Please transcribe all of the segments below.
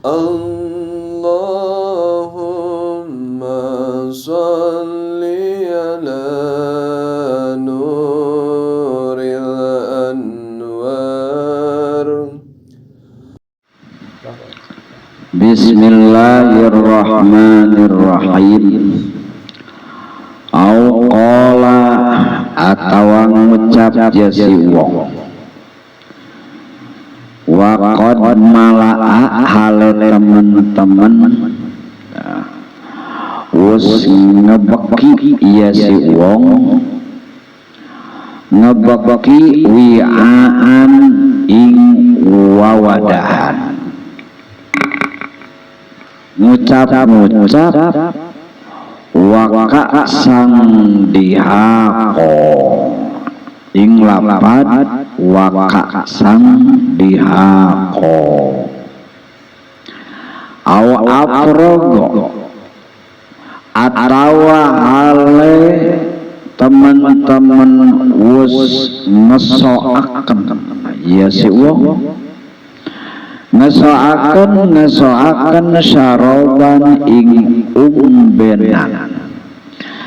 اللهم صل على نور الأنوار. Bismillahirrahmanirrahim. Au qala atawa ngucap ya si wong, wa qad mala'a hale temen-temen wus ngebeki ya si wong, ngebeki wi'aan ing wawadahan, ngucap-ngucap waka sang dihako ing lapad waka sang dihako aw afrogo atawa hale temen-temen wus ngesoaken ya si wong, ngesoaken ngesoaken saroban ing umbenan,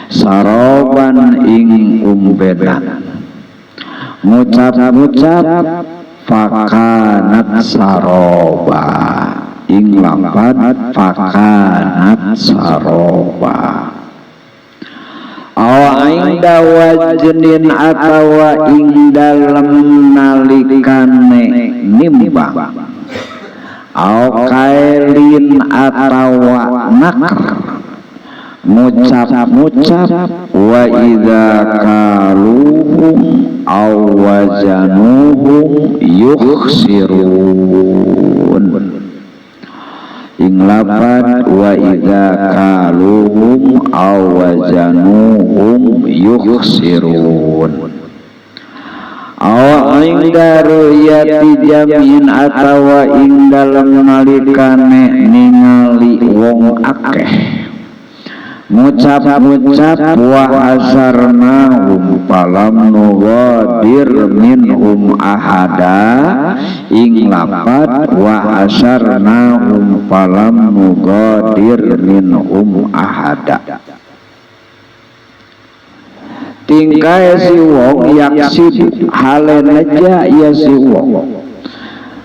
saroban ing umbenan, ngucap-ngucap fakanat saroba ing lapad fakanat saroba aw inda wajnin atawa ing dalem nalikane nimbang aw kailin atawa nakar ngucap-ngucap wa idza kaluhum aw wazanuhum yukhsirun ing lapad wa idza kaluhum aw wazanuhum yukhsirun aw inda ru'yati jamin atawa ing dalem nalikane ningali wong akeh ngucap-ngucap wa asarnahum falam nughadir minhum ahada ing lapad wa asarnahum falam nughadir minhum ahada. Tingkai si wong yaksidu hale neja ya si wong,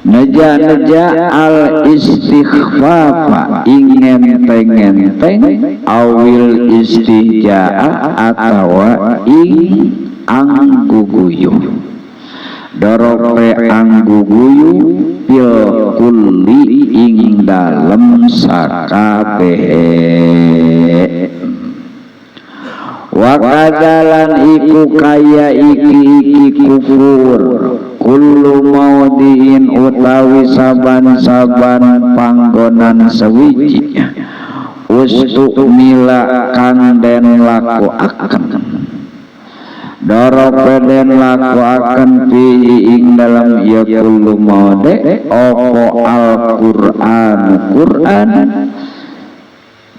neja-neja al istighfafa ing ngenteng-ngenteng awil istihjaa atawa ing angguguyu dorope angguguyu fil kulli ing dalem sakabehe. Wa kadzalan iku kaya iki iki kufur kullu maudhi'in utawi saban-saban panggonan sewiji ustumila kang den lakuaken dorope den lakuaken fihi ing dalam ya kullu maudhi apa Al-Qur'an Qur'an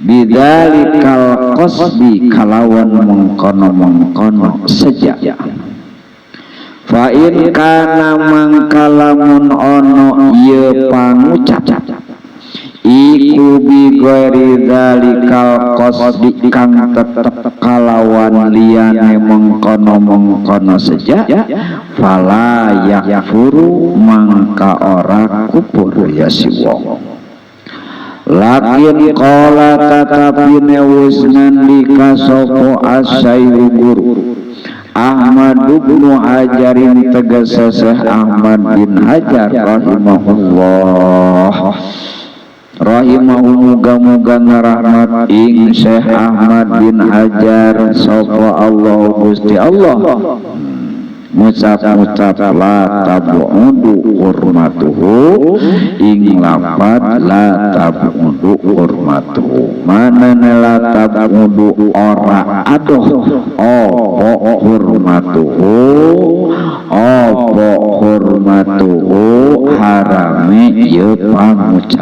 bidzalikal qasdi kalawan mengkono-mengkono sejak. Fa in kana mangkalamun ono ye pangucap iku bi ghairi dzalikal qasdi kang tetep kalawan liyane mengkono-mengkono sejak fala yakfuru mangka ora kupur ya si wong. Lakin qala tatapine wis nandika sapa asyaihu guru Ahmad bin Hajarin tegese Syekh Ahmad bin Hajar rahimahullah rahimahu muga-muga ngarahmat ing Syekh Ahmad bin Hajar sapa Allah Gusti Allah ngucap-ngucap la tabu'udu hurmatuhu ing lapad la tabu'udu hurmatuhu manane la tabu'udu ora adoh apa hurmatuhu apa hurmatuhu harame ye pangucap.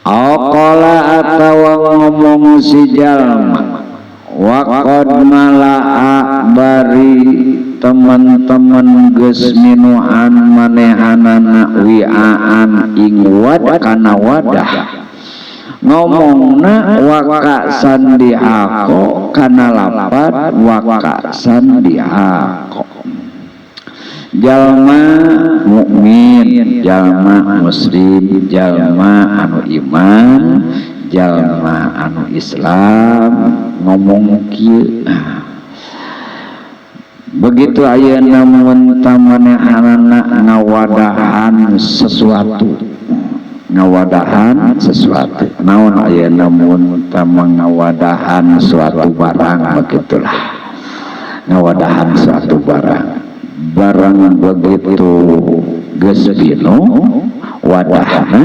Aqala atawa ngomong si jalma waqad mala'a bari teman-teman geus minuhan manehanana wi'aan ing wad kana wadah ngomongna wakasan dihako kana lapad wakasan dihako jalma mukmin, jalma muslim, jalma anu iman, jalma anu Islam ngomong kieu. Begitu ayeuna mun tamanehanana ngawadahan sesuatu, ngawadahan sesuatu naon ayeuna mun ngawadahan suatu barang, begitulah ngawadahan suatu barang, barang begitu geus pinuh wadahna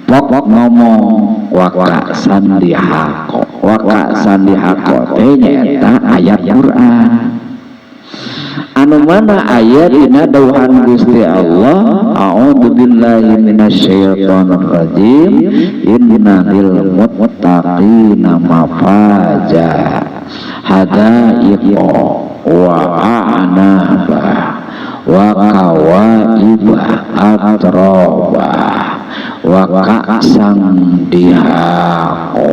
pokok ngomong waka sandihako, waka sandihako teh nyaeta ayat Quran anu mana ayat dina dawuhan Gusti Allah, a'udzubillahi minasyaitonir rajim, inna lil muttaqina mafaza hadaiqa wa a'naba wa kawaiba atraba wa ka'san dihaqo.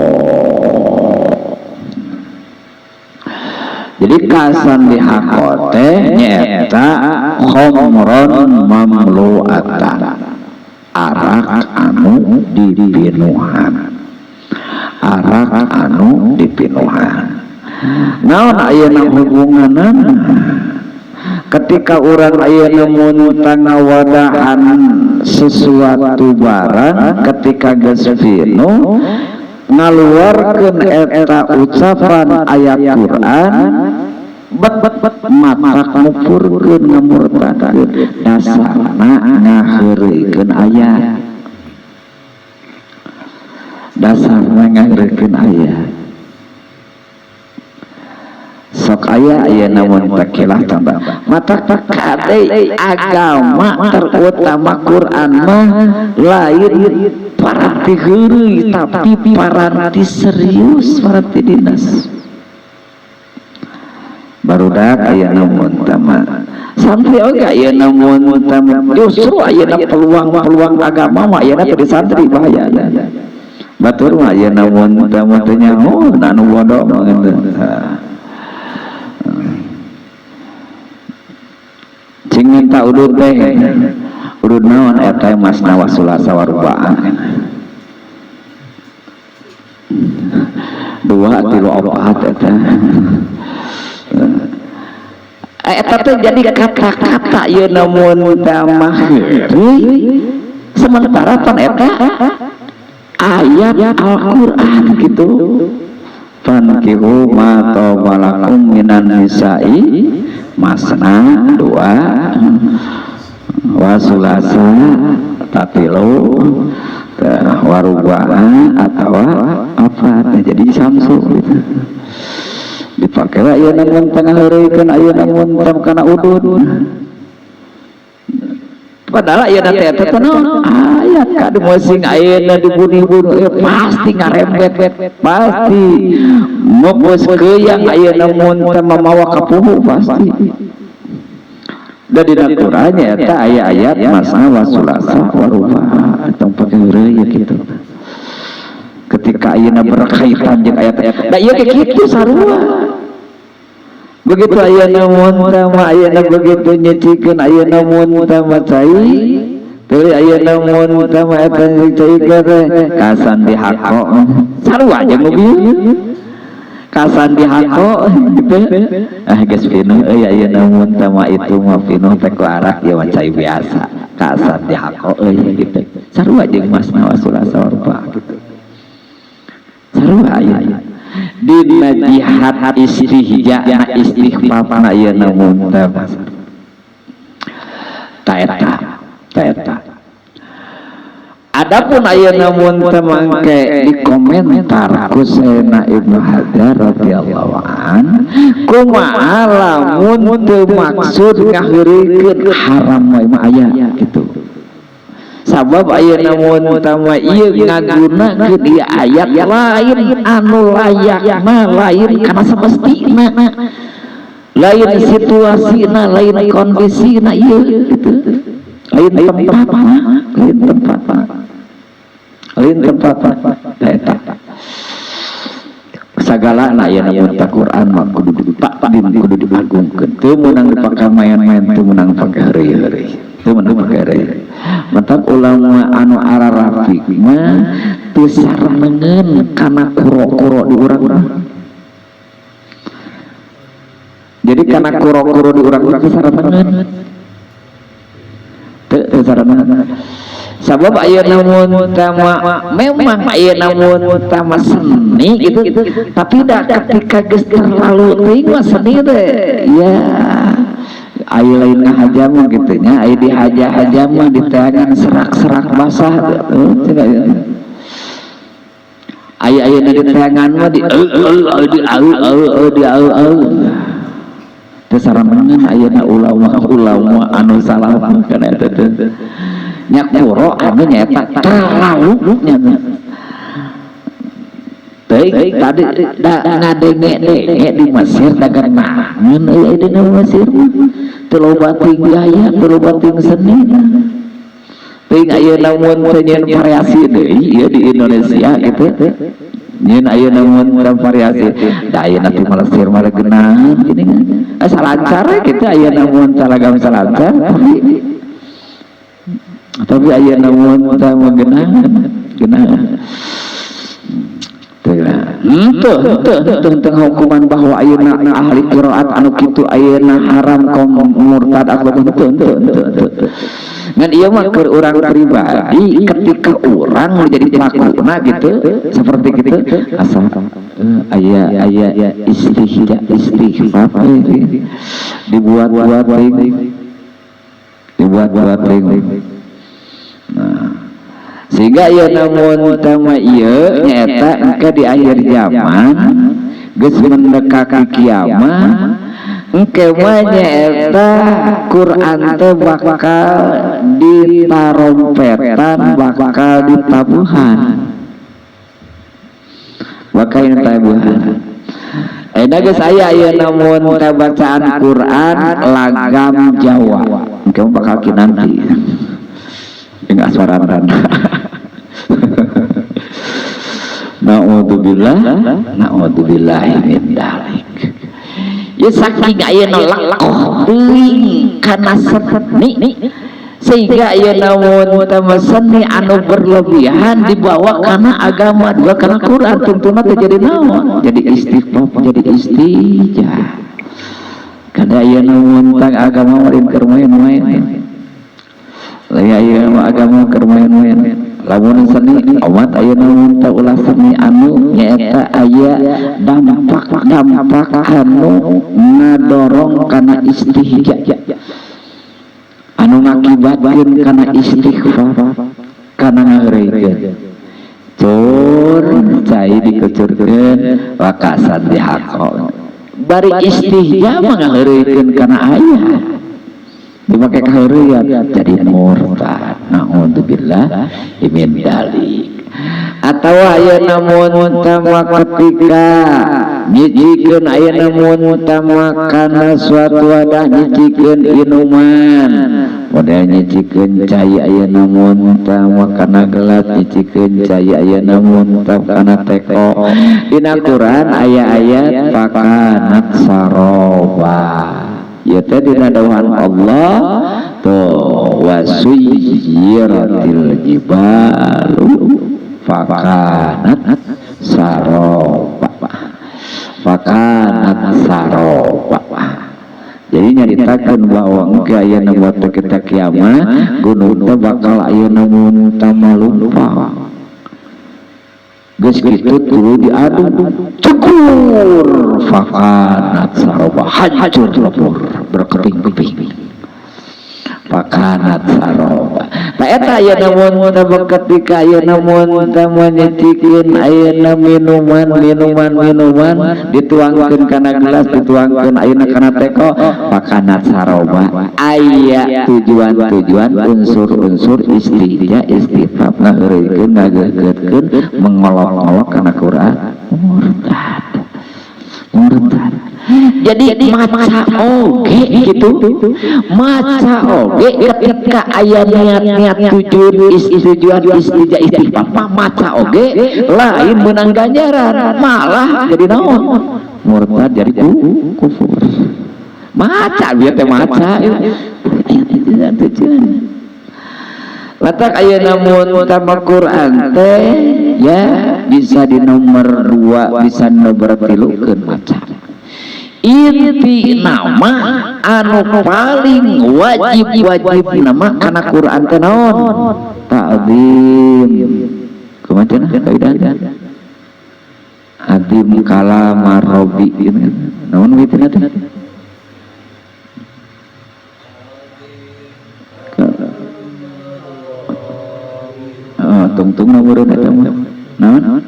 Jadi kasan dihaqo teh nyaeta khamron mamlu'atan, arak anu dipinuhan, arak anu dipinuhan. Naon ayeuna hubunganana ketika urang ayeuna mun ngawadahan sesuatu barang ketika geus pinuh ngaluarkeun eta ucapan ayat Quran bet bet matak mupurkeun ngamurtadkeun dasarna ngaheureuykeun ayat, dasarna ngaheureuykeun ayat. Sok aya ayeuna mun tekilah tambah mata kade agama terutama Quran mah lain paranti heureuy tapi paranti serius, paranti dinas. Barudak ayeuna mun tama santri oge ayeuna mun tama justru ayeuna peluang-peluang agama mah ayeuna teu di santri bahaya. Batur mah ayeuna mun tama teu nyaho anu bodoh mah kitu. Cing minta udud teh, udud naon eta masna wasulasa warubaa dua tilu opat eta eta teh jadi kata-kata ieu namun tamah heureuy sementara pan eta ayat Al-Qur'an gitu. Fankihu ma tawalakum minan nisa'i masna dua wasulasa tatilu warubaa atau apa jadi samsu gitu. Dipakai lah ayeuna mun tengah heureuikeun ayeuna mun kana udud padahal ayeuna teh eta naon ayat ka dimusing ayeuna dibunuh-bunuh pasti ngarembet pasti mupus keuyang ayeuna mun teh mamawa kapuhu pasti. Da dina Qur'an eta aya ayat masa wasulasa waruba tong pake heureuy kitu. Ketika ayeuna berkaitan jeung ayat-ayat da ieu ge kitu sarua. Begitu ayeuna mun teh mah ayeuna begitu nyecikeun ayeuna mun teh mah cai teuy ayeuna mun teh mah eta nyecikeun teh kasan dihako sarua jeung mobil kasan dihako gitu ah geus pinuh euy ayeuna mun teh mah itu mah pinuh teh ku arak ieu mah cai biasa kasan dihako euy gitu sarua jeung masna wasulasa warba gitu sarua ayeuna dina jihad istihja istighfar ayeuna mun teh ta eta adapun ayeuna mun teh mangke di komentar ku Sayyidina Ibnu Hajar radhiyallahu an kumaha lamun teu maksud ngaheureuykeun haram wae mah aya kitu. Sabab ayeuna mun tama ieu ngagunakeun ieu ayat lain anu layakna lain kana samestina. Lain situasina, lain kondisina ieu gitu. Lain tempatna, lain tempatna. Lain tempatna eta. Sagalana aya mun ta Quran mah kudu ditakdim, kudu diagungkeun. Teu meunang dipake main-main, teu meunang pake heureuy-heureuy. Teu meunang pake heureuy. Matak ulama anu ararafik mah teu sarenengeun kana kuro-kuro di urang mah. Jadi kana kuro-kuro di urang mah teu sarenengeun. Teu sarenengeun. Sabab ayeuna mun tama memang ayeuna mun tama seni gitu, tapi dah ketika geus terlalu teuing mah seni teh ya aya lain ngahaja mah kitu nya, aya dihaja-haja mah diteangan serak-serak basah cenah aya ayeuna diteangan mah di di au di au au teu saremengan ayeuna ulama-ulama anu salah kana eta teh nya kuro anu nyaeta terlalu nya teuing tadi da ngadenge-denge di Mesir da geunangeun euy dina Mesir mah teu loba teuing gaya, teu loba teuing seni teuing ayeuna mun teu nyieun variasi deui ieu di Indonesia gitu nyieun ayeuna mun teu variasi da ayeuna ti Mesir mah geunaheun gini kan salancar kitu ayeuna mun talagam salancar tapi ayeuna mun teu geunah geunah teu teu hukuman bahwa ayeuna ahli qiraat anu kitu ayeuna haram kom murtad atau teu teu teu ngan ieu mah keur urang pribadi ketika urang menjadi pelakuna gitu seperti gitu asa aya aya istihza istighfar dibuat-buat dibuat-buat. Nah, sehingga ieu namun tama ieu nyaeta engke di akhir zaman geus mendekati kiamat engke mah nyaeta Quran teh bakal ditarompetan, bakal ditabuhan, bakal ditabuhan. Ayeuna geus aya ieu namun teh bacaan Quran lagam Jawa engke bakal kinanti enggak suara-suara. Na'udzubillah, na'udzubillahi min dzalik. Ya saking ayeuna lekoh teuing kana seni sehingga ayeuna mun teh seni anu berlebihan dibawa kana agama, dibawa kana Quran tungtungna teh jadi naon? Jadi istighfar, jadi istijah. Kada ayeuna mun tang agama lain keur main-main. Lain ayeuna agama keur main-main. Lamun seni omat ayeuna mun teh ulah seni anu nyaeta aya dampak-dampak anu ngadorong kana istihja, anu ngakibatkeun kana istighfar, kana ngaheureuykeun. Cur cai dikucurkeun wakasan dihako. Bari istihja mah ngaheureuykeun kana aya. Dipakai kaheureuyat jadi murtad. Naudzubillah min dzalik. Atau ayeuna mun tama ketika nyicikeun ayeuna mun tama kana suatu wadah nyicikeun inuman, model nyicikeun cai ayeuna mun tama kana gelas, nyicikeun cai ayeuna mun tama kana teko. Dina Quran aya ayat fakanat saroba. Ya teh dina dawuhan Allah tuh wasuyyiratil jibalu fakanat saroba, fakanat saroba. Jadi nyaritakeun bahwa engke ayeuna waktu kita kiamat gunung teh bakal ayeuna mun tamalumpa geus kitu tuluy diadu cukur fakanat saroba, hancur lebur berkeping-keping fakanat saroba. Nah eta ayeuna mun ketika ayeuna mun nyicikeun ayeuna minuman minuman minuman dituangkeun kana gelas, dituangkeun ayeuna kana teko fakanat saroba. Aya tujuan-tujuan unsur-unsur istihja istighfar ngaheureuykeun ngageukeutkeun mengolok-olok kana Quran murtad murtad. Jadi maca oge gitu, maca oge ketika aya niat-niat tujuan tujuan istija istighfar mah, maca oge lain menang ganjaran, malah jadi naon, murtad, jadi kufur. Maca biar teh maca aya tujuan. Letak ayeuna mun tama Quran teh ya bisa di nomor 2, bisa nomor 3 keun maca. Inti nama anu paling wajib wajib nama karena Quran teh naon? Ta'zim. Kumaha cenah kaidah? Adim kalama robbi naon kitu teh? Oh, tungtung nomor eta mah. Naon?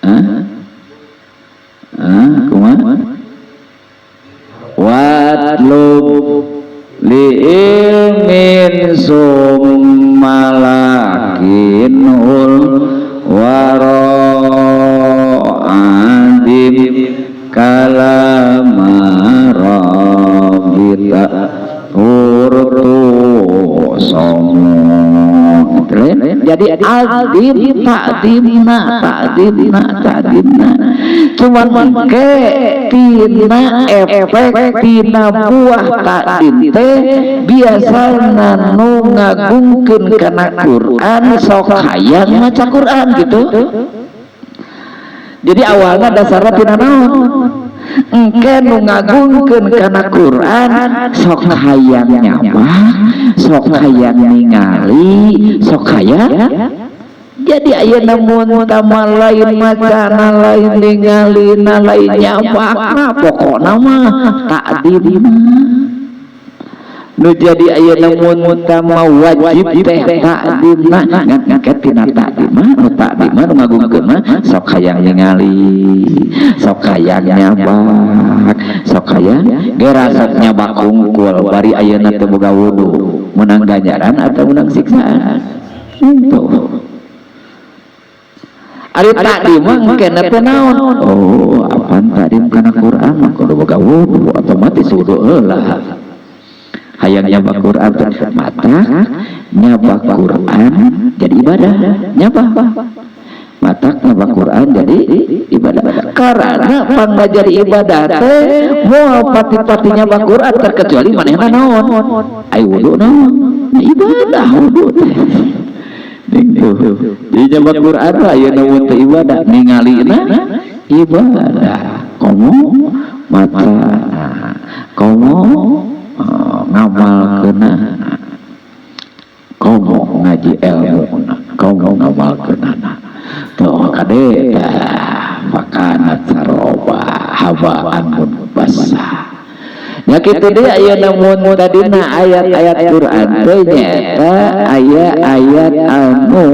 Hah? Ah, kumaha? Watlub li ilmin summa lakinul wara'adim kalama rabbita urtu somo. Jadi azim ta'dimna ta'dimna ta'dimna cuman ke tina efek tina buah ta'dim teh biasana nu ngagungkeun kana Quran sok hayang maca Quran gitu. Jadi awalnya dasarnya tina naon? Engke nu ngagungkeun kana Quran sok hayang nyabah, sok hayang ningali, sok hayang. Jadi ayeuna mun tama lain macana, lain ningalina, lain nyabakna, pokokna mah ta'dim. Nu jadi ayeuna mun tama wajib teh ta'dimna, ngan tina ta'dim mah nu ta'dim mah nu ngagungkeun mah sok hayang ningali, sok hayang nyabak, sok hayang gera sok nyabak hungkul bari ayeuna teu boga wudu, menang ganjaran atau menang siksaan? Tuh. Ari ta'dim mah engkena teh naon? Oh, apaan ta'dim kana Quran mah kudu boga wudu, otomatis wudu heula. Hayang nyabak Quran mata nyabak Quran jadi ibadah, nyabak mata nyabak Quran jadi ibadah. Karena pangga jadi ibadah teh moal pati-pati nyabak Quran terkecuali manehna naon? Ai wudu naon? Ibadah wudu teh. Tuh. Jadi nyabak Quran mah ayeuna mun teu ibadah, ningalina ibadah. Komo maca, komo ngamal kena, komo ngaji ilmu, komo ngamal kena. Tuh kade makanat saroba habaan munbasa. Ya kitu deui ayeuna mun tadina ayat-ayat Quran teh nyaeta aya ayat anu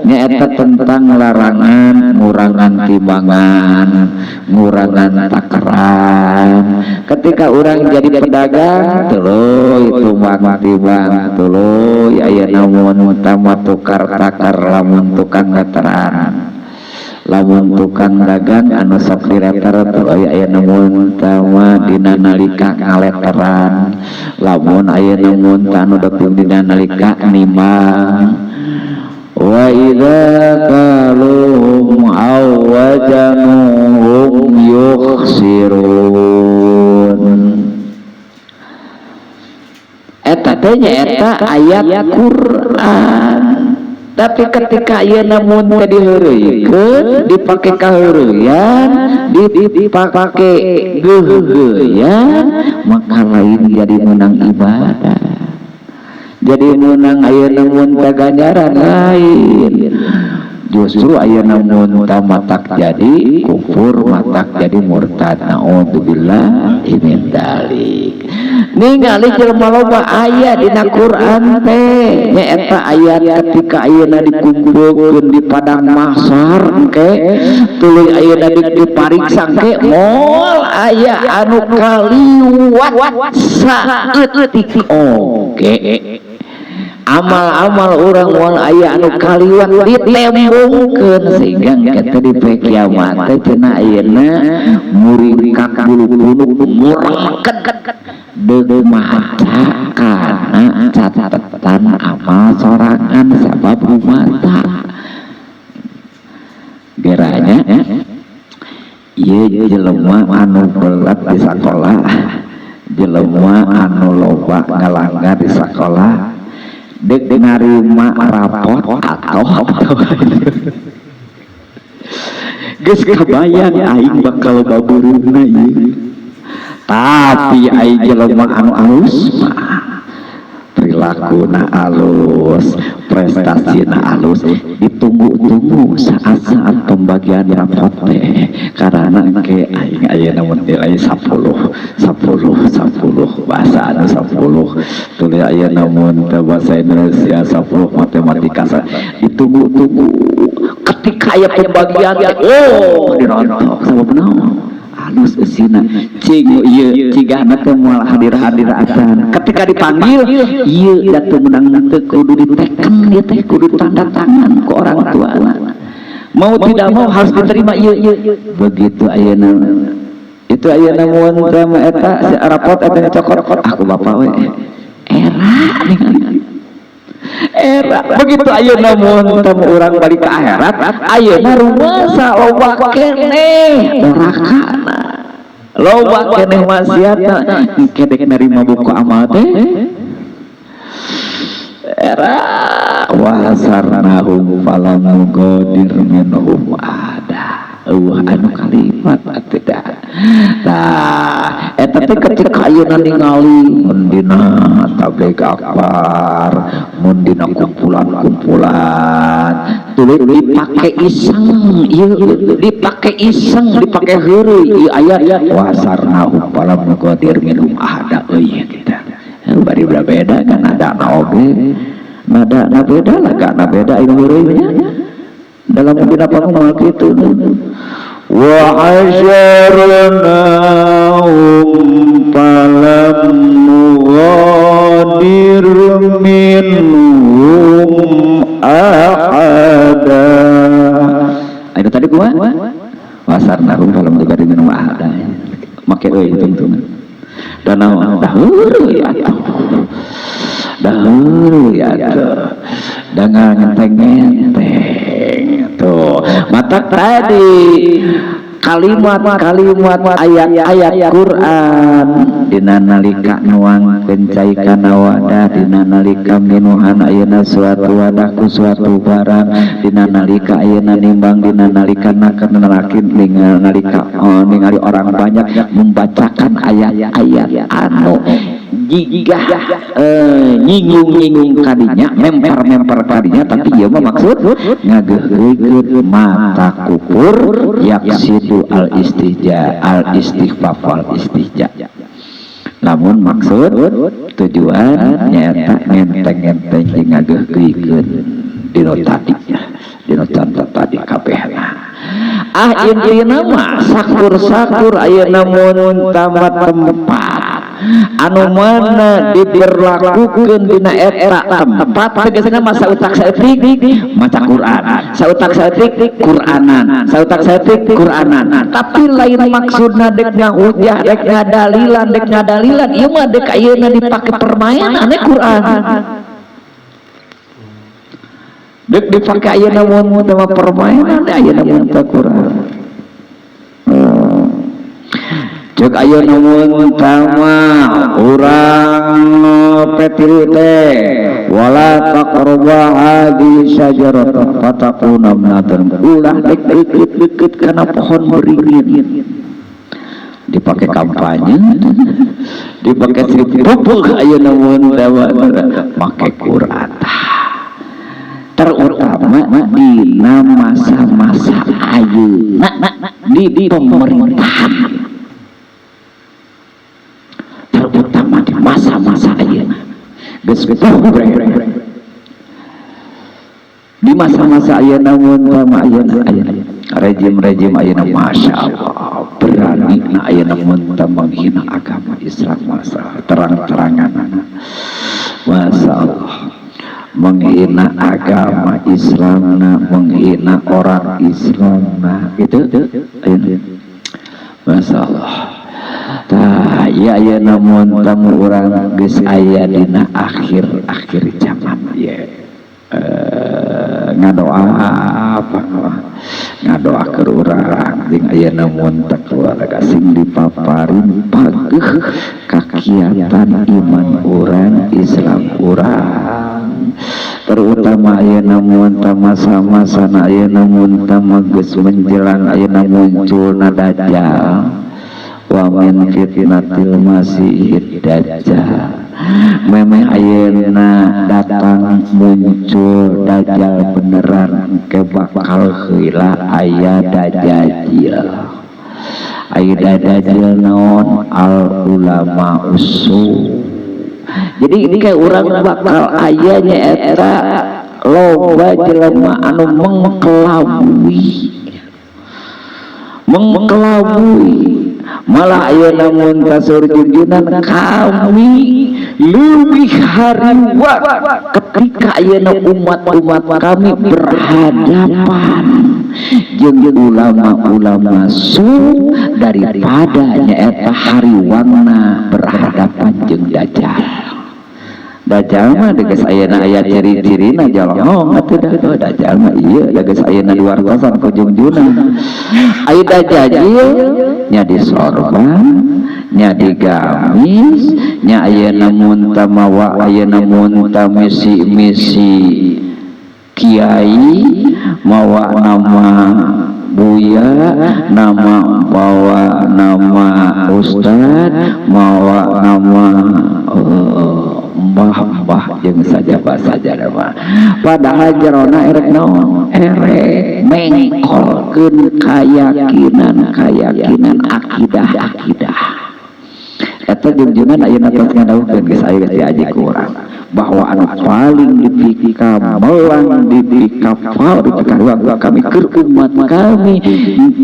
nyaeta tentang larangan ngurangan timbangan, ngurangan takaran. Ketika orang jadi pedagang tuluy tumbang timbang, tuluy ayeuna mun tama tukar takar lamun tukang veteran, lamun tukang dagang anu sok direter tuluy ayeuna mun tama dina nalika ngaleteran, lamun ayeuna mun anu dek dina nalika nimbang. Wa idza kaluhum aw wajanuhum yukhsirun. Eta teh nyaeta ayat Quran. Tapi ketika ayeuna mun teh diheureuykeun, dipake kaheureuyaan, dipake geugeuyan, maka lain jadi menang ibadah. Jadi menang ayeuna mun teh ganjaran lain. Justru ayeuna mun teh matak jadi kufur, matak jadi murtad. Naudzubillah min dzalik. Ningali jelema loba aya dina Quran teh nyaeta ayat ketika ayeuna dikumpulkeun di padang mahsyar engke tuluy ayeuna dipariksa engke moal aya anu kaliwat saeutik oge. Amal-amal urang moal aya anu kaliwat ditembongkeun sehingga kita di poe kiamat teh cenah ayeuna muringkak bulu punuk murengket deuk maca kana catatan amal sorangan sabab rumasa geranya ieu jelema anu belat di sakola, jelema anu loba ngalanggar di sakola dek narima rapot atau geus kabayang aing bakal baburuhna ieu. Tapi aing jelema anu alus mah perilakuna alus, prestasina alus, ditunggu-tunggu saat-saat pembagian rapot teh karena ke aing ayeuna mun nilai 10 10 10 bahasa anu 10 tuluy ayeuna mun teu bahasa Indonesia 10 matematika ditunggu-tunggu ketika aya pembagian oh dirontok sabab naon alus eusina cing ieu cigana teh moal hadir-hadir acan ketika dipanggil ieu da teu meunang teu kudu diteken ieu teh kudu tanda tangan ku orang tua mau tidak mau harus diterima ieu begitu ayeuna itu ayeuna mun teh mah eta si rapot eta cokot aku bapak we era ningali era begitu ayeuna mun teh urang balik ke akhirat ayeuna rumasa loba keneh dorakana loba keneh maksiatna engke dek narima buku amal teh era wasarnahum falam nugadir minhum ada eueuh anu kalimat atuh da tah eta teh ketika ayeuna ningali mun dina tabligh akbar mun dina kumpulan-kumpulan tuluy dipake iseng ieu dipake iseng dipake heureuy ieu aya wasarnahum falam nugadir minhum ahada euy kita bari beda kan ada na oge nada na beda lah gak na beda ieu heureuy nya dalam dina pangmal kitu wa hasyarnahum falam nughadir minhum ahada. Itu tadi kumaha wasarnahum falam nughadir minhum ahada make euy hitung-hitungan dan naon dahulu ya atuh dahulu ya atuh dengan ngenteng-ngenteng tuh mata tadi kalimat-kalimat ayat-ayat Quran dina nalika nuang kencai kana wadah dina nalika minuhan ayeuna suatu wadah ku suatu barang dina nalika ayeuna nimbang dina nalika nakin nalika ningali orang banyak membacakan ayat-ayat anu jigah nyinggung-nyinggung kadinya mempar-mempar kadinya tapi ieu mah maksud ngageuheukeun mata kupur yaksidu al istihja al istighfar al istihja namun maksud tujuan nyaeta ngenteng-ngenteng jeung ngageuheukeun dina tadi dina contoh tadi kabehna ah intina mah sakur-sakur ayeuna mun tamat tempat anu mana diberlakukan dina eta tempat tegasna mah sautak saeutik maca Quran sautak saeutik Quranan sautak saeutik Quranan tapi lain maksudna dek ngahujah dek ngadalilan dek ngadalilan ieu mah dek ayeuna dipake permainan Quran dek dipake ayeuna mun teh mah permainan ayeuna mun teh Quran. Cek ayeuna mun tama urang petilu teh wala taqrabu hadhihi syajarata fatakuna minadh ulah dek deket kana pohon beringin dipake kampanye dipake pupuk ayeuna mun tama make Quran terutama dina masa-masa ayeuna di pemerintahan terutama di masa-masa ayeuna geus di masa-masa ayeuna mun tama ayeuna rejim-rejim ayeuna masya Allah berani na ayeuna mun tama menghina agama Islam masa terang-terangan masya Allah. Menghina agama Islam, menghina orang Islam gitu. Masalah. Tah, ya ya, namun tamu urang geus aya dina akhir-akhir zaman ya. Ngadoa apa ngadoa ke urang jeung ayeuna mun teh keluarga sing dipaparin pageuh kakiatan iman urang, Islam urang, terutama ayeuna mun teh masa-masana ayeuna mun teh geus menjelang ayeuna munculna Dajjal. Wa min fitnatil masihid dajjal. Memeh ayeuna datang muncul Dajjal beneran, ke bakal heula aya dajjal. Aya dajjal naon? Al ulama usu. Jadi ini kayak urang bakal aya nyaeta loba jelema anu mengkelabui, mengkelabui. Malah ayeuna mun kasur junjunan kami lebih hariwang ketika ayeuna umat-umat kami berhadapan jeung ulama-ulama su daripada nyaeta hariwangna berhadapan jeung Dajjal. Dajjal mah geus ayeuna aya ciri-cirina jolong atuh dah. Oh, Dajjal mah ieu geus ayeuna diwartosan ku junjunan. Aya Dajjal nya di sorban, nya di gamis, nya ayeuna mun tah mawa ayeuna mun tah misi-misi kiai, mawa nama buya, nama bawa nama ustad, mawa nama mbah-mbah jeung saja mah, padahal jerona erek naon? Erek mengkolkeun keyakinan keyakinan, akidah akidah. Eta junjungan ayeuna tos ngadawuhkeun, geus aya, geus diaji ku urang bahwa anu paling dipika melang, dipika fal, dipika ruang kami keur umat kami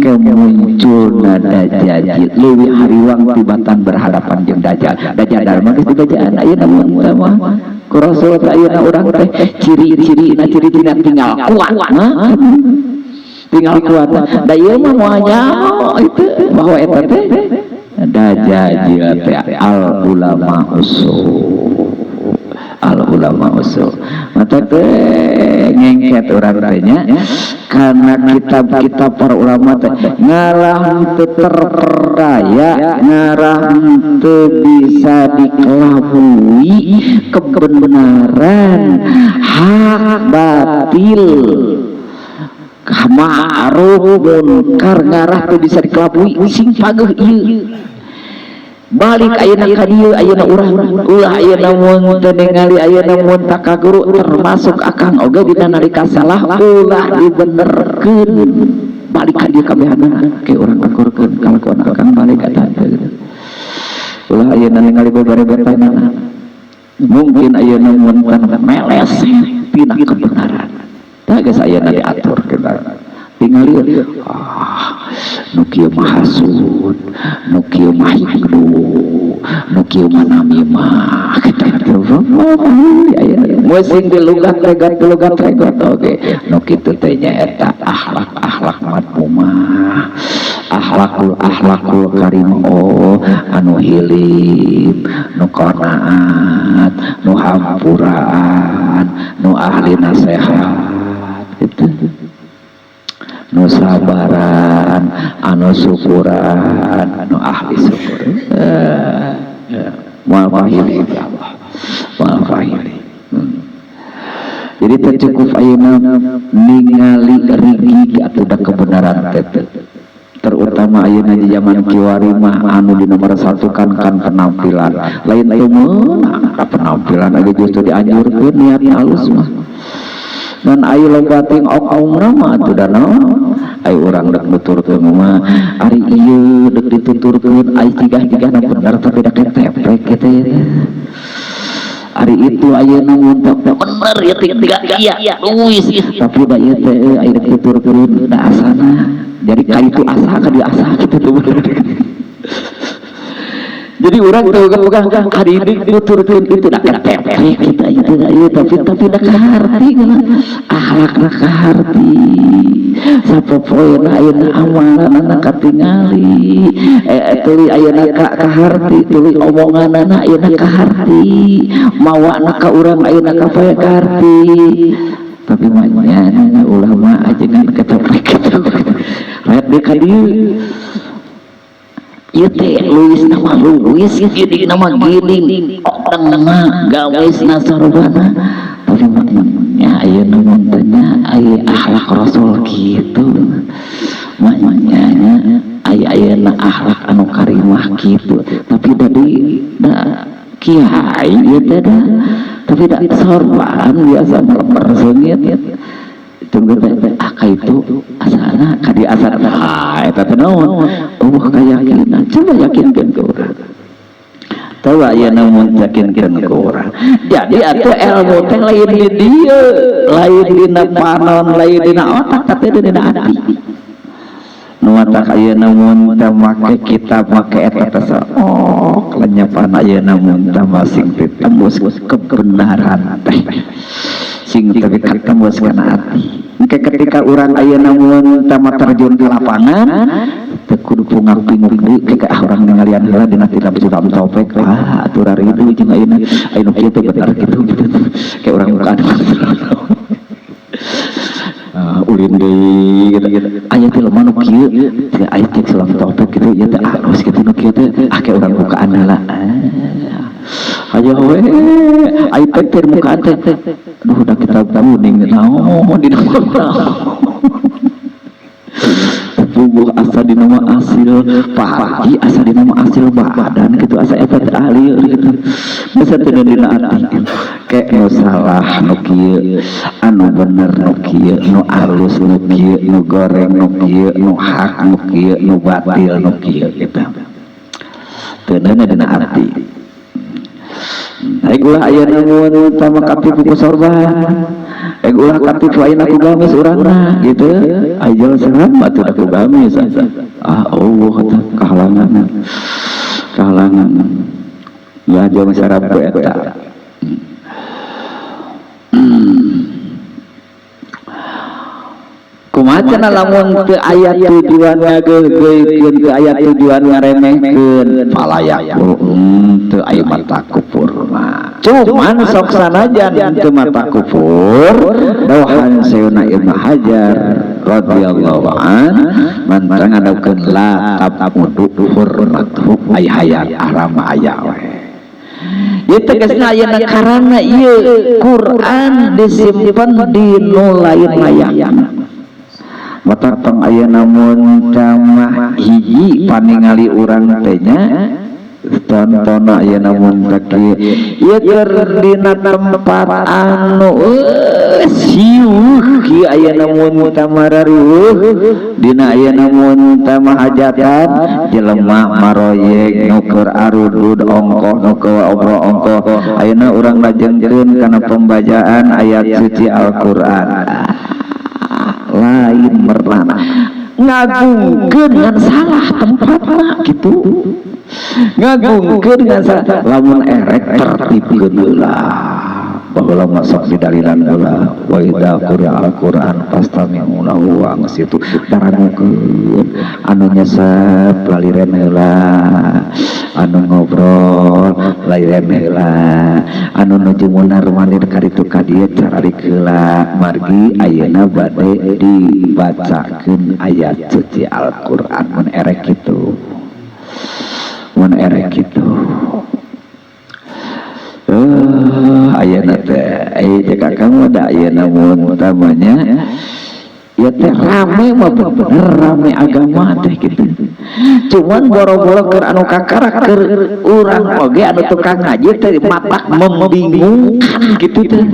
ke munculna dajjal leuwih hariwang tibatan berhadapan jeung Dajjal. Dajjal mah geus dibacaan ayeuna mun mah ku Rasul teh. Ayeuna urang teh ciri-cirina, ciri-cirina tinggal kuat, tinggal kuat. Da ieu mah moal nyaho itu bahwa eta teh dajjal teh al ulama usul, al ulama usul. Mata teh ngengket urang teh nya, karena kitab-kitab para ulama teh ngalah teu terpercaya, ngarah teu bisa dikelabui kebenaran, hak batil, ma'ruf munkar, ngarah teu bisa dikelabui. Sing pageuh ieu, balik ayeuna ka dieu. Ayeuna urang ulah ayeuna mun teu ningali, ayeuna mun tak ka guru, termasuk akang oge, dina nalika salah ulah dibenerkeun, balik ka dieu kabehanana ke urang akurkeun kalakuan akang, balik ka tante. Ulah ayeuna ningali beberebetanana, mungkin ayeuna mun meles tina kebenaran. Tah, geus ayeuna diatur kita tingali, ah, nu kieu mah hasud, nu kieu mah hikdu, nu kieu mah namimah. Kita musing di lugat regot, lugat regot oge nu kitu teh nyaeta akhlak akhlak madmumah, akhlakul akhlakul karim. Oh, anu hilim, nu qanaat, nu hampuraan, nu ahli nasehat gitu, nu sabaran, anu syukuran, anu ahli syukur. Moal pahili ya Allah, moal pahili. Jadi tercukup ayeuna ningali rigig atau da kebenaran teh, terutama ayeuna di zaman kiwari mah anu di nomor satu kan kan penampilan. Lain teu meunang penampilan aja, justru dianjurkeun niat halus mah. Dan ayo loba ting oknum mah atuh da naon, ai urang dek nuturkeun mah, ari ieu dek dituturkeun, ai cigah-cigahna bener tapi da keteprek kitu ya. Ari itu ayeuna mun bener ya, tiga iya wis, tapi da ieu teh ai dek tuturkeun da asana jadi ka itu asa ka dieu asa kitu tuh. Jadi urang tuh pegang kadidik nuturkeun itu da ketepek kita itu ieu, tapi da kaharti, akhlakna kaharti. Sapopoena ayeuna amalanana katingali, tuluy ayeuna ka kaharti, tuluy omonganana ayeuna kaharti, mawana ka urang ayeuna ka poe kaharti. Tapi mah nya ulama ajengan ketepek kitu red di ka dieu. Ieu teh leuwis nama leuwis, gini nama gini, odengna gamisna, sorbana, tapi mah nya ayeuna mun teh nya aya akhlak Rasul kitu mah nya aya ayeuna akhlak anu karimah kitu. Tapi da di da kiai ieu teh da, tapi da sorban biasa meleper seungit. Tunggu teh, ah, ka itu asana ka dieu asana. Ah, eta teh naon? Eueuh kayakinan. Coba yakinkeun ke urang. Tahu ayeuna mun yakinkeun ke urang. Jadi atuh ilmu teh lain di dieu, lain dina panon, lain dina otak, tapi dina hati. Nu matak ayeuna mun teh make kitab, make eta teh, oh, kelenyapan ayeuna mun teh masing tembus kebenaran teh sing tapi katembus kana hati. Engke ketika urang ayeuna mun teh terjun ke lapangan teu kudu pungak pinguk deui ke, ah, urang ningalian heula dina tina sulam topek, ah, atuh raridu jeung ayeuna aya nu kieu teh bener kitu gitu, kayak urang bukaan ulin deui gitu. Aya teh lemah nu kieu teh, aya cek sulam topek gitu ieu teh alus kitu, nu kieu teh, ah, kayak urang bukaan heula. Ah, ayo we aya teh teh mukaan teh, duh, udah kita kuning naon dina puguh asa dina mah asil pagi, asa dina mah asil badan gitu, asa eta teh ahli gitu, bisa teu dina ati. Ke nu salah nu kieu, anu bener nu kieu, nu alus nu kieu, nu goreng nu kieu, nu hak nu kieu, nu batil nu kieu gitu, teu dina ati. Baik, ulah ayeuna mun tama katipu ku sorban. Ulah katipu ayeuna ku gamis urangna gitu. Ajal seram atuh da ku gamis. Ah, Allah kata kahalangan. Kahalangan. Ulah jauh sarap ku eta. Kumaha cenah lamun teu aya tujuan ngageugeuikeun, teu aya tujuan ngaremehkeun, falayak teu aya mata kufur mah. Cuman sok sanajan teu mata kufur, dawuhan Sayyidina Ibnu Hajar radhiyallahu an mantang ngadawuhkeun la tabmudu hurmatuhu, ay hayat haram aya we. Ieu tegasna ayeuna karana ieu Quran disimpen di nu lain layakna. Mata tong ayeuna mun mah hiji paningali urang teh nya, tontona ayeuna mun teh kieu ieu keur dina tempat anu siuh kieu, ayeuna mun teh marariweuh dina ayeuna mun teh mah hajatan jelema maroyek, nu keur arudud ongkoh, nu keur obrol ongkoh, ayeuna urang lajengkeun kana pembacaan ayat suci Al-Qur'an, lain merlana ngagungkeun ngan salah tempatna gitu, ngagungkeun ngan salah. Lamun erek tertibkeun heula. Baheula mah sok didalilan heula, wa idza quri'a al-Qur'an fastami'u lahu wa ansitu, darangukeun. Anu nyesep laliren heula, anu ngobrol laliren heula, anu nuju munar manir karitu ka dieu cararik heula, margi ayeuna bade dibacakeun ayat suci Al-Qur'an. Mun erek kitu, mun erek kitu. Ayeuna teh aya cek akang mah da ayeuna mun utamanya ya teh rame mah bener rame agama teh gitu. Cuman boro-boro keur anu kakarak, keur urang oge anu tukang ngaji teh matak membingungkan gitu teh.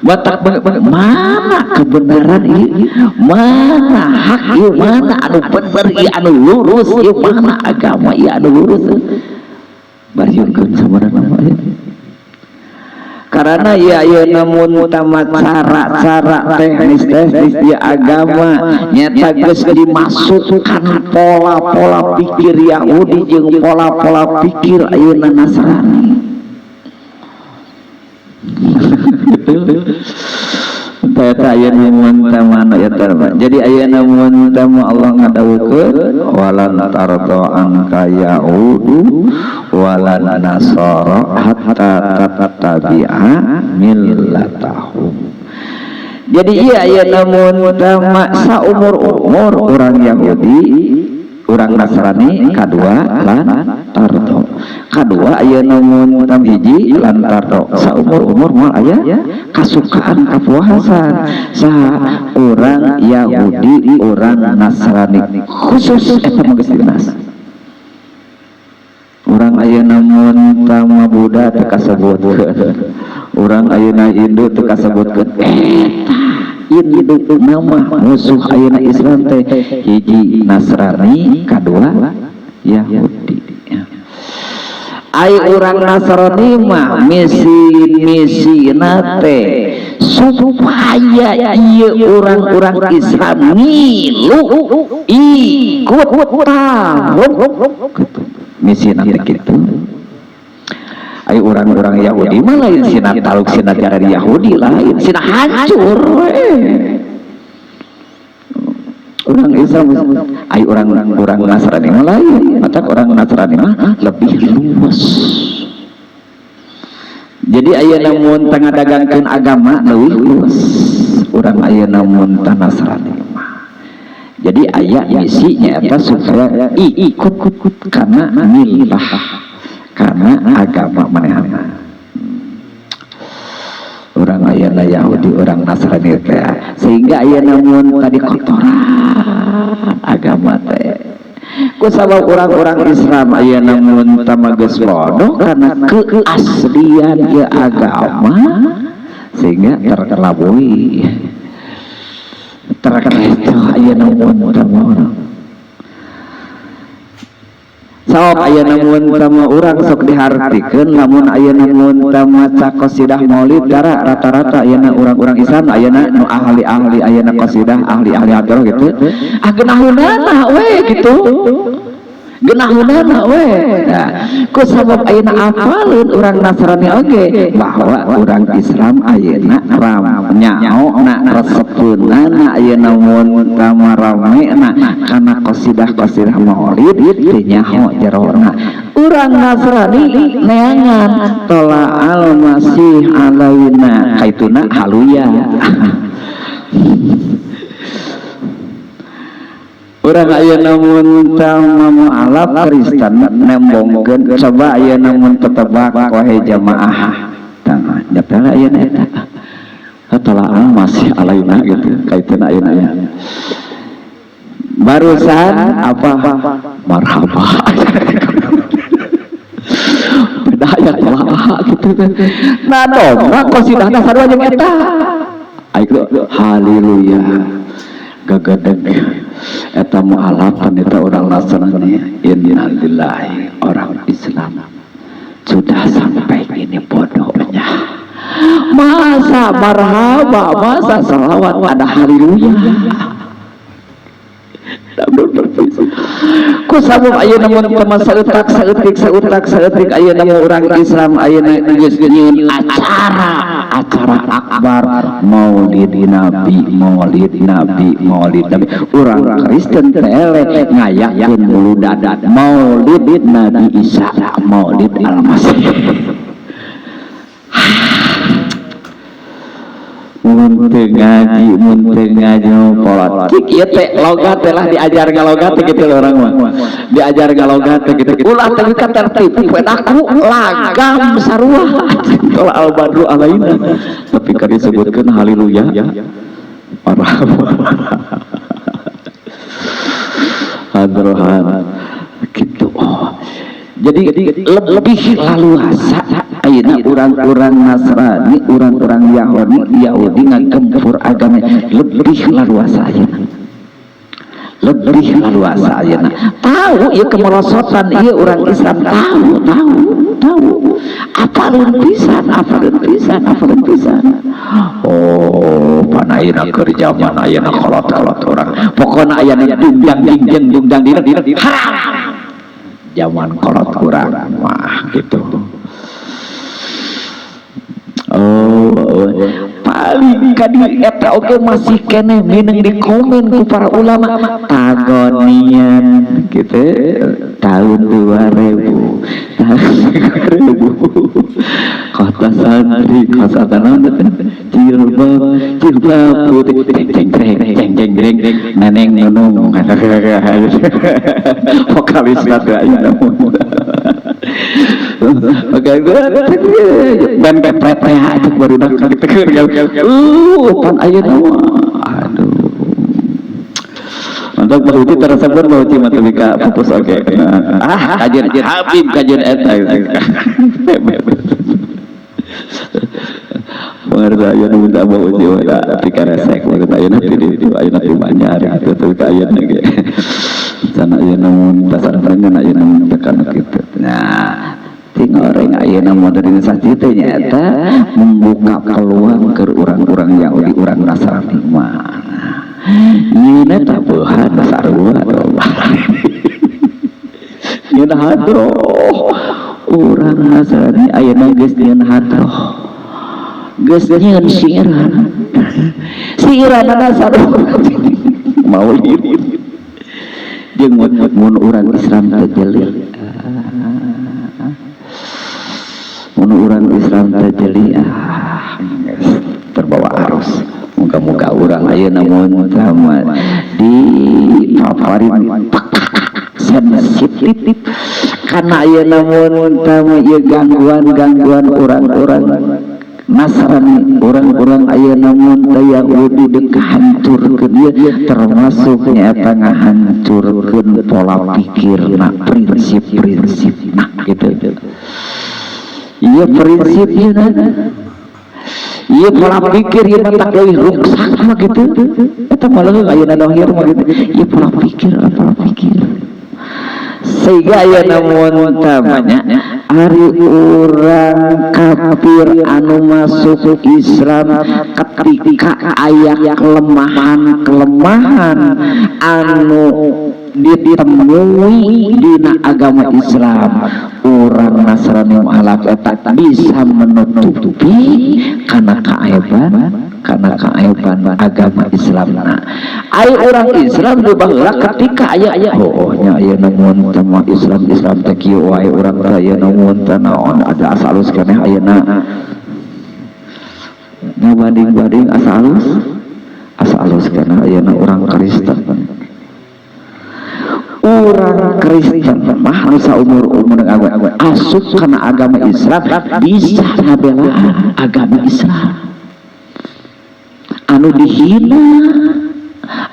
Batak mana kebenaran ieu, mana hak ieu, mana anu bener ieu, anu lurus ieu, mana agama ieu anu lurus. Bariungkeun sabarana mah. Karena Karena ya ayeuna mun tama cara-cara teknis-teknis di agama nyata geus dimasukkan pola-pola pikir Yahudi jeung pola-pola pikir ayeuna Nasrani. Gitu. Eta ayeuna mun tama eta. Jadi ayeuna mun tama Allah ngadawukeun walan tarda anka yahudu walan nasara hatta tattabi'a millatahum. Jadi iya ayeuna mun tama saumur-umur urang Yahudi, urang Nasrani kadua lan tardo. Kadua ayeuna mun tam hiji lan tardo. Saumur-umur moal aya kasukaan kapuasan saha urang Yahudi, urang Nasrani khusus eta mah geus dinas. Urang ayeuna mun tama Buddha teu kasebutkeun. Urang ayeuna Hindu teu kasebutkeun. Eta Hindu nama musuh ayeuna Islam teh hiji Nasrani, kadua Yahudi. Ai urang Nasrani mah misi-misina teh supaya ieu urang-urang Islam ngilu ikut tahu gitu. Misina teh kitu. Ai urang-urang Yahudi mah lain sina taluk sina jarari Yahudi lain sina hancur we. Orang Islam ai orang-orang Nasrani mah lain, matak orang Nasrani mah lebih luas. Jadi ayeuna mun teu ngadagangkeun agama leuwih luas urang ayeuna mun teh Nasrani mah. Jadi aya misinya eta supaya ikut karena milah, karena agama manehna. Orang ayeuna Yahudi, orang Nasrani teh, sehingga ayeuna mun tadi kotoran agama teh. Ku sabab orang-orang Islam ayeuna mun tama geus bodoh karena keaslian ieu agama sehingga terkelabui. Terkecoh ayeuna mun tama orang. Sabab ayeuna mun tama urang sok dihartikeun lamun ayeuna mun tama maca qasidah maulid dara rata-rata ayeuna urang-urang Islam ayeuna nu ahli-ahli ayeuna qasidah ahli-ahli hadroh gitu. Ah geunahunana we gitu. Geunahunana we. Nah, ku sabab ayeuna apaleun urang Nasrani oge bahwa urang Islam ayeuna ram nyaho na resepeunana ayeuna mun tama ramena kana qasidah-qasidah maulid teu nyaho jerona. Urang Nasrani neangan tola al masih alaina kaituna haluya. Urang ayeuna mun tama mualaf Kristen nembongkeun coba ayeuna mun tetebak wae jamaah. Tah nyata ayeuna eta. Tola al masih alaina gitu kaituna ayeuna ya. Barusan apa marhaba. Beda aya tola gitu teh. Nah dongna qasidahna sarua jeung eta. Ayo haleluya. Gagedeg eta mualaf eta orang Nasrani innalillahi orang Islam sudah sampai ini bodohnya. Masa marhaba, masa salawat ada haleluya. Ku sabab ayeuna mun teu saeutak saeutik sautak saeutik ayeuna urang Islam ayeuna geus nyieun acara acara akbar Maulid Nabi Maulid Nabi Maulid Nabi. Urang Kristen teh ngayakeun muludan Maulid Nabi Isa Maulid Al-Masih. Mun teu ngaji politik ieu teh logat teh lah diajar ngalogat teh kitu urang mah. Diajar ngalogat teh kitu. Ulah teh ka tertib pedaku lagam sarua. Tol al badru alaina. Tapi kan disebutkeun haleluya. Marhaba. Hadrohan gitu. Oh. Jadi lebih laluasa ayeuna urang-urang Nasrani, urang-urang Yahudi ngagempur agama lebih laluasa ayeuna. Lebih laluasa ayeuna. Tahu ieu kemerosotan ieu urang Islam tahu. Apalun pisan, apalun pisan, apalun pisan. Oh, pan ayeuna keur zaman ayeuna kolot-kolot urang. Pokona aya dungdang dingjeng dungdang dingding haram. Zaman kolot urang mah gitu. Oh, paling kadi eta oge masih keneh mineng di komen ku para ulama tagonian gitu tahun 2000, tahun 2000, kota santri, kota naon teh, jilbab jilbab putih, ceng ceng ceng ceng ceng ceng, neneng nunung vokalis teh ayeuna. Oke, ban kepret teh cek barudak kitu pan ayeuna mah. Aduh. Mantap Bang Uci tersebut, Bang Uci mah teu ka pupus oge. Ah, kajian Habib, kajian eta. Pengerti ayeuna minta Bang Uci mah da pika resek, maksud ayeuna ti ditu, ayeuna ti Banjar gitu teu ka ayeuna ge. Sana ayeuna mun tasareng ayeuna mun tekan kitu. Nah, tingoreng ayeuna modernisasi teh nyaeta membuka peluang ke orang-orang Yahudi, orang Nasrani mah. Nyeuna tabuhan sarua nyeuna hadroh. Urang Nasrani ayeuna geus nyieun hadroh, geus nyieun siiran, siiranna sarua maulid jeung mun urang Islam teh jeli, mun urang Islam teh jeli, ah terbawa arus. Muga-muga urang ayeuna mun sama di paparin sensitif karena ayeuna mun tama ieu gangguan-gangguan orang-orang Nasrani, orang-orang ayeuna mun teh Yahudi deuk hancurkeun ieu, termasuk nyaeta ngahancurkeun pola pikirna, prinsip-prinsipna gitu. Ieu prinsip ieu, ieu pola pikir ieu mah tak leuwih ruksak mah gitu. Eta mah leuwih ayeuna dohir mah gitu. Ieu pola pikir, pola pikir. Sehingga ayeuna mun tamanya ari urang kafir anu masuk Islam ketika aya kelemahan-kelemahan anu ditemui dina agama Islam, orang Nasrani mualaf eta bisa menutupi karena keaiban agama Islam. Nah, ai orang Islam di baheula ketika aya oh nya ayeuna mun teh Islam, Islam teh kieu wae, urang teh ayeuna mun teh naon ada asa alus keneh ayeuna ngabanding-banding asa alus, asa alus keneh ayeuna urang Kristen. Orang Kristen mah nu saumur-umur asup kana agama Islam bisa ngabelaan agama Islam anu dihina,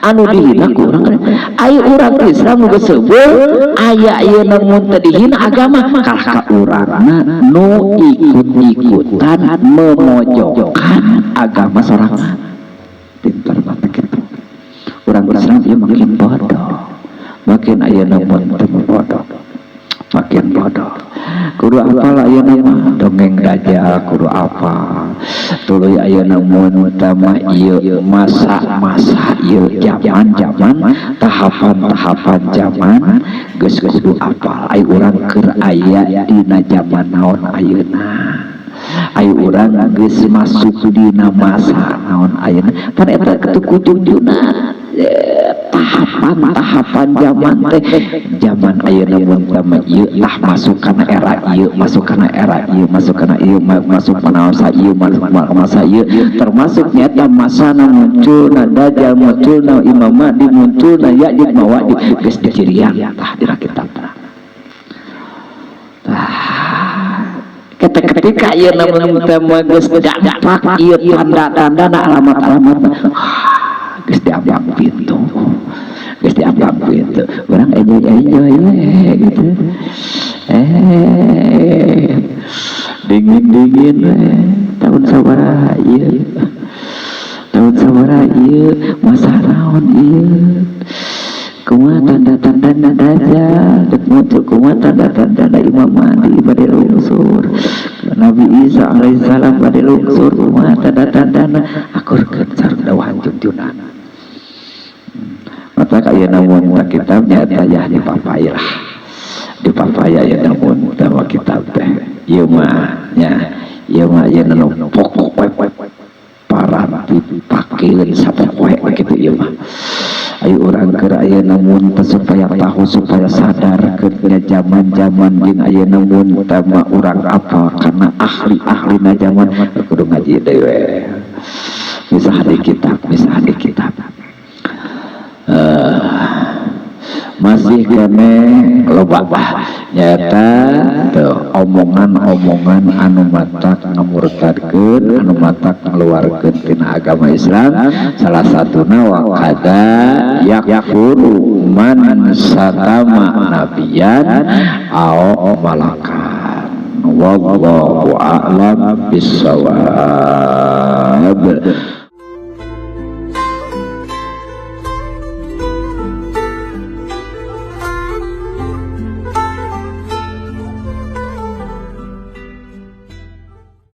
anu dihina ku urang. Ai urang Islam nu geus seubeuh aya ieu mun teu dihina agama kalah ka urangna nu ikut-ikutan memojokkan agama sorangan. Pintar banget gitu urang Islam ieu, makin bodoh, makin ayeuna mun teu bodoh, makin bodoh. Kudu apal ayeuna mah dongeng dajjal, kudu apal tuluy ayeuna mun tama ieu masa-masa ieu zaman-zaman tahapan-tahapan zaman geus kudu apal ai urang keur aya dina zaman naon ayeuna, ai urang geus masuk dina masa naon ayeuna. Pan eta teu kujujuna tahapan-tahapan zaman teh, zaman ayeuna mun tama ieu tah masuk kana era ieu, masuk kana era ieu, masuk kana ieu, masuk kana masa ieu, masuk masa ieu, termasuk nyata masana munculna dajjal, munculna Imam Mahdi, munculna Ya'juj Ma'juj, geus dicirian tah dina kitab. Tah ketika ieu mun tama geus dampak ieu tanda-tandana, alamat-alamat geus diambang pintu, geus diambang pintu, urang enjoy enjoy we gitu, dingin dingin we. Tahun sabaraha ieu? Tahun sabaraha ieu? Masa naon ieu? Kumaha tanda-tandana dajjal dek muncul? Kumaha tanda-tandana Imam Mahdi bade lungsur? Nabi Isa alaihissalam bade lungsur, kumaha tanda-tandana? Akurkeun sareng dawuhan junjunan. Mata kaya namun tak kitabnya eta ya dipapay lah, dipapay ya. Namun tawa kitab teh ieu mah nya, ieu mah ieu nu pokok paranti pakeun sapopoe kitu ieu mah. Ayo urang keur ayeuna mun teh supaya tahu, supaya sadar keur zaman-zaman jeung ayeuna mun teh mah urang apa karena ahli-ahlina zaman kudu ngaji deui, bisa di kitab, bisa di kitab. Masih keneh loba nyata tuh omongan-omongan anu matak ngamurtadkeun, anu matak ngaluarkeun tina agama Islam. Salah satuna wa kadza yakfuru man syatama nabiyan aw malakan. Wallahu a'lam bissawab.